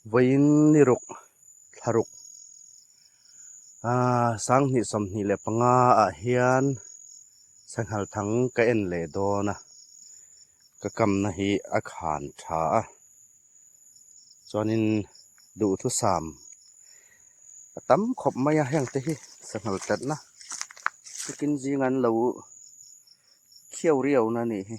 Vawiin ni ruk thla ruk aaa sanghnih 25 ah hian sanghal thang ka en leh dawn a ka kamna hi a khan tha a chuanin duhthusam a tam khawp mai a heng te hi sanghal tlatna chicken zing an lo khiau riau na a nih hi.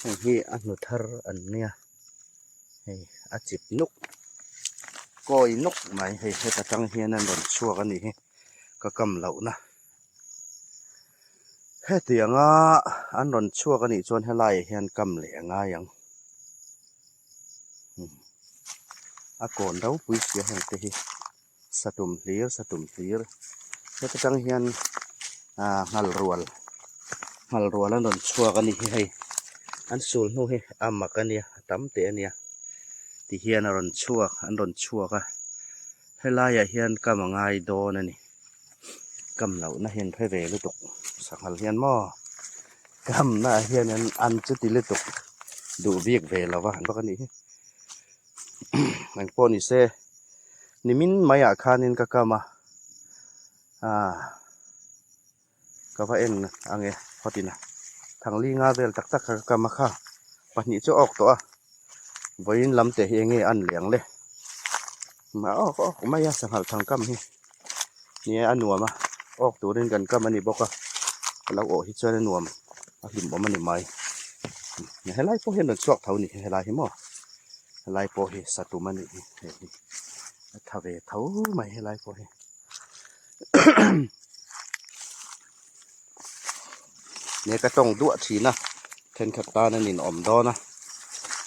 Heng hi a hnu thar an nia hei a chip nuk kawi nuk mai hei heta tang hian an rawn chhuak a nih hi ka kam lohna hetianga an rawn chhuak a nih chuan helaiah hian kam leh a ngai ang a kawn ropui sia heng te hi satum hlir satum hlir heta tang hian ah nghal rual nghal rual an rawn chhuak a ni hi hei an sul hnu hi a mak a nia a tam teh a nia ti hian a rawn chhuak an rawn chhuak a helaiah hian kam a ngai dawn a ni kam lohna hi an hre ve lutuk sanghal hian maw kamna ah hian an chuti lutuk duh bik ve lo va an bawk a nih hi. Engpawh ni se nimin maiah khanin ka kam a aaa ka va en ang e phawtin a thangli nga vel tak tak kha ka kam a kha pahnih chu a awk tawh a vawiin lam te hi enge a an leh ang le a awk awk mai a sanghal thang kam hi nia a nuam a awk turin kan kam a ni bawk a a lo awh hi chuan a nuam a hlimawm a ni mai helai pawh hian rawn chhuak tho a ni helai hi maw helai pawh hi satum a nih hi hei hi a tha ve tho mai helai pawh hi nia ka tawng duah thin a thenkhat tan a ninawm dawn a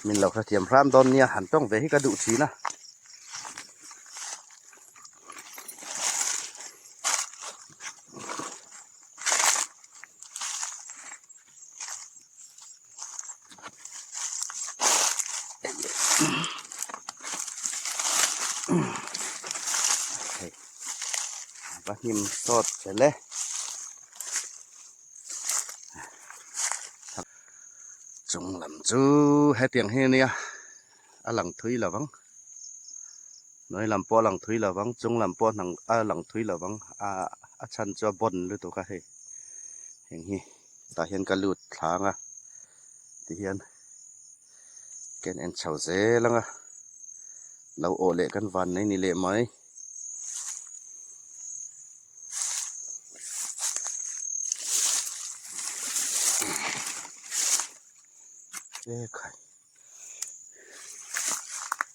min lo hrethiam hram dawn nia han tawng ve hi ka duh thin a. Va hnim sawt zel e chung lam chu hetiang hi ania a lang thui lo vang hnuai lam pawh a lang thui lo vang chung lam pawh a lang thui lo vang a chhan chu a bawn lutuk a hei heng hi tah hian ka lut thlang a tihian kan en chho zel ang a lo awh leh kan van mai ni leh mai.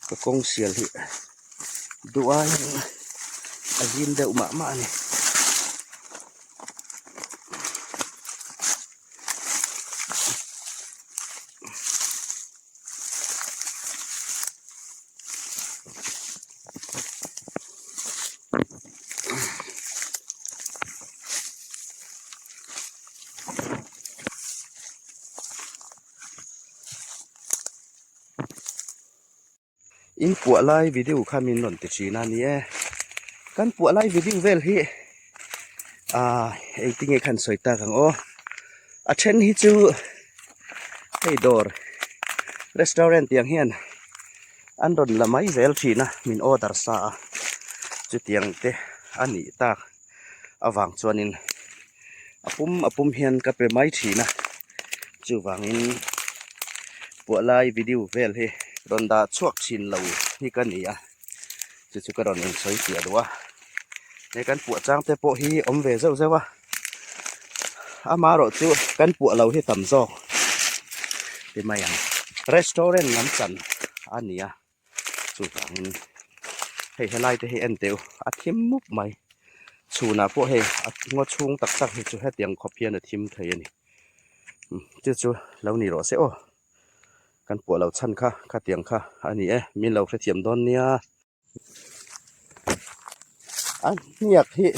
Ka kawng sial hi duh aiin a zim deuh mah mah a ni. In puah lai video kha min rawn ti thin a ni e kan puah lai video vel hi ah engtin nge khan sawi tak ang aw a then hi chu hei dawr restaurant tiang hian an rawn la mai zel thin a min order sa a chutiang te a nih tak avang chuanin a pum a pum hian ka pe mai thin a chuvangin puah lai video vel hi rawn dah chhuak thin lo hi ka ni a chu chu ka rawn insawi piah duh a he kan puah chang te pawh hi awm ve zeuh zeuh a amaherawh chu kan puah lo hi tam zawk ti mai ang restaurant lam chan a ni a. Chuvangin hei helai te hi en teh u a thim mup mai chhunah pawh hei a ngaw chhung tak tak hi chu hetiang khawp hian a thim thei a ni chu chu lo ni rawh se aw kan puah lo chhan kha khatiang kha a ni e min lo hrethiam dawn nia a hniak hi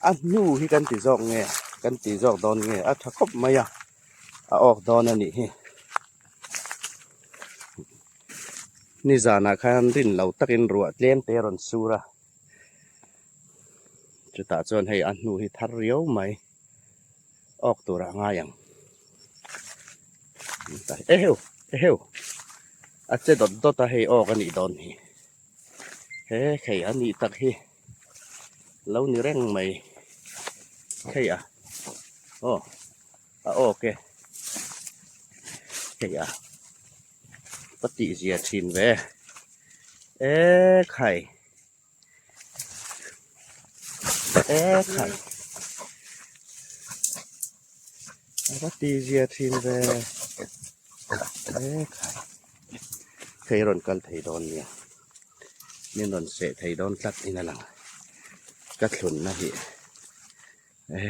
a hnu hi kan ti zawk nge kan ti zawk dawn nge a tha khawp mai a a awk dawn a nih hi. Nizanah khan rin lo takin ruah tlem te a rawn sur a, chutah chuan hei a hnu hi thar riau mai awk turah a ngai ang. Eheu! Eheu! A che dawt dawt a hei awk a nih dawn hi he khei a nih tak hi lo ni reng mai khei a aw a awk e khei a ka tih zia thin ve e khai e khai a va tih zia thin ve e khai hei rawn kal thei dawn nia min rawn seh thei dawn tlat in a lang ka thlunna hi e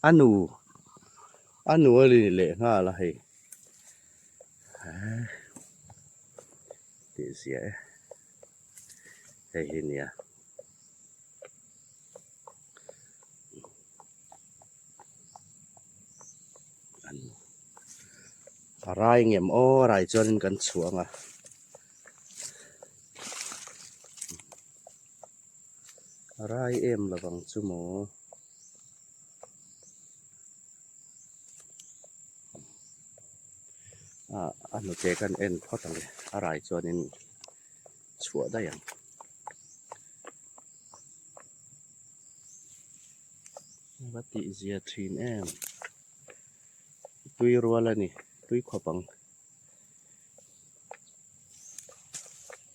a nu a nu a ni leh nghal a hei tih zia e hei hi nia. A rai ngem aw a rai chuanin kan chhuang a. A rai em lovang chu maw. Ah a hnute kan en phawt ang e a rai chuanin chhuah daih ang. Va tih zia thin em tui rual a ni tui khawp ang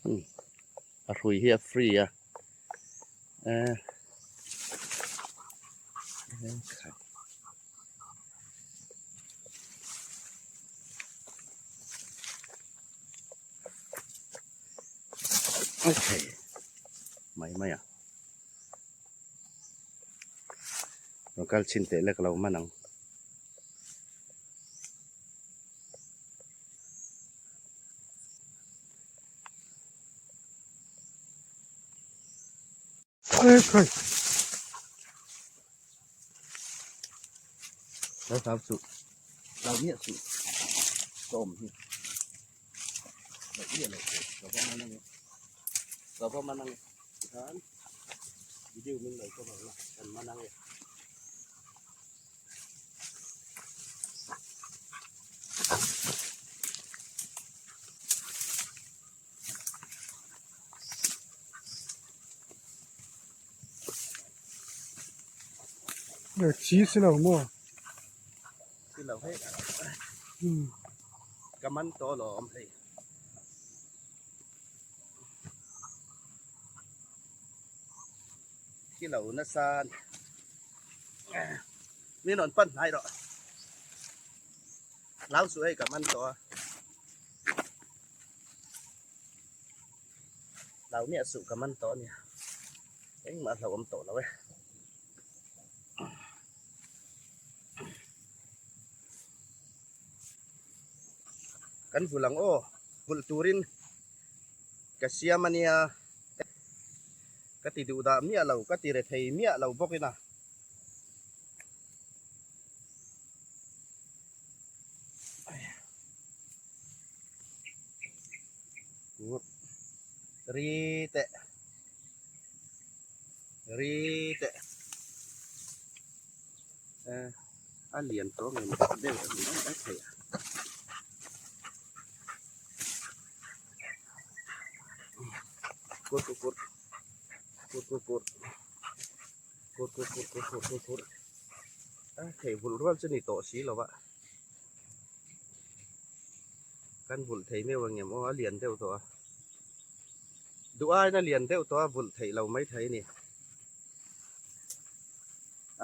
umm a hrui hi a free a eh Okay. Mai mai a. Rawn kal chhin teh lek lo man ang. Lo hlau suh hlau miah suh ka awm hi lo miah lo tur ka va man ange ka va man ange tikhan video min lo cover la kan man ange. Chi si lo maw? Si lo hei. Ka man tawh lo awm hei. Thi lo nasa ni. Min rawn pan hnai rawh. Hlau suh hei ka man tawh a. Hlau miah suh ka man tawh a nia engmah hlauh awm tawh lo e. Kan vul ang aw vulh turin ka siam a nia ka ti duh dah miah lo ka ti re thei miah lo bawk in a. Ri teh ri teh a lian tawh ngei mai deuh a ni mai thei a kur kur kur kur kur kur kur kur kur kur kur kur kur a thei vulh rual chu ni tawh si lo a. Kan vulh thei meuh ang em aw a lian deuh tawh a duh aiin a lian deuh tawh a vulh theih lo mai thei a ni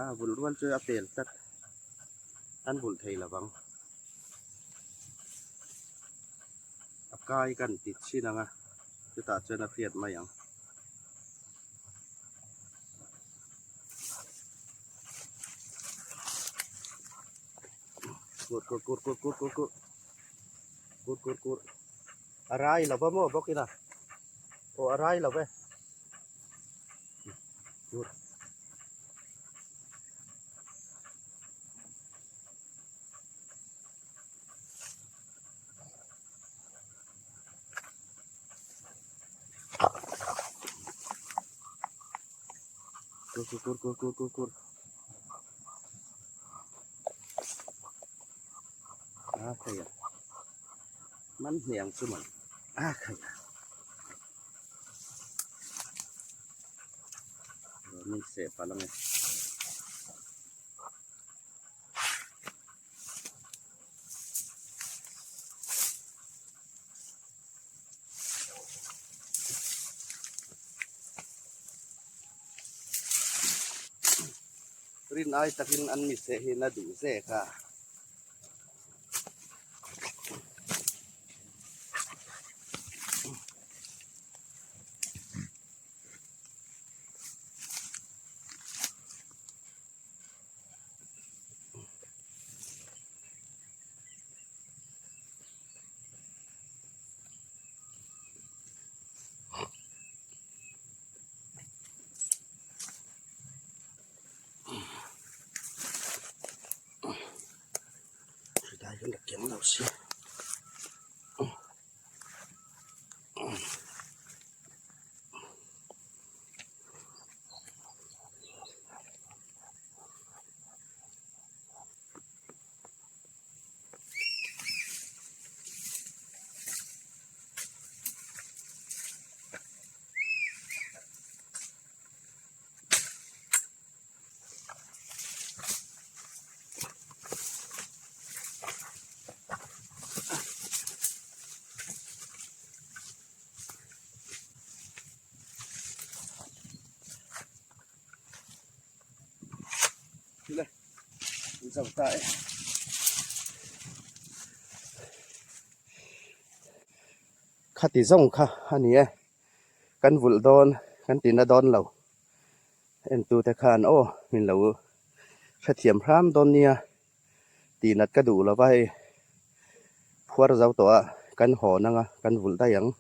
a vulh rual chu a pel tlat an vulh thei lo vang a kai kan ti chin ang a chutah chuan a hriat mai ang. Kur kur kur kur kur kur kur kur kur kur a rai lo va maw bawk ina aw a rai lo ve kur kur kur kur kur kur kur kur a thei a. Man hniang chu man a khai a. Min seh palh ange. Rin ai takin an mi seh hi na duh zek a. Hrilai hian a keng lo sia. Zo ta e. Khati zawng kha a ni e. Kan vulh dawn kan ti na dawn lo. Entute khan aw min lo hrethiam hram dawn nia tih nat ka duh lo va hei. Phuar zo tawh a kan hawn anga kan vulh daih ang.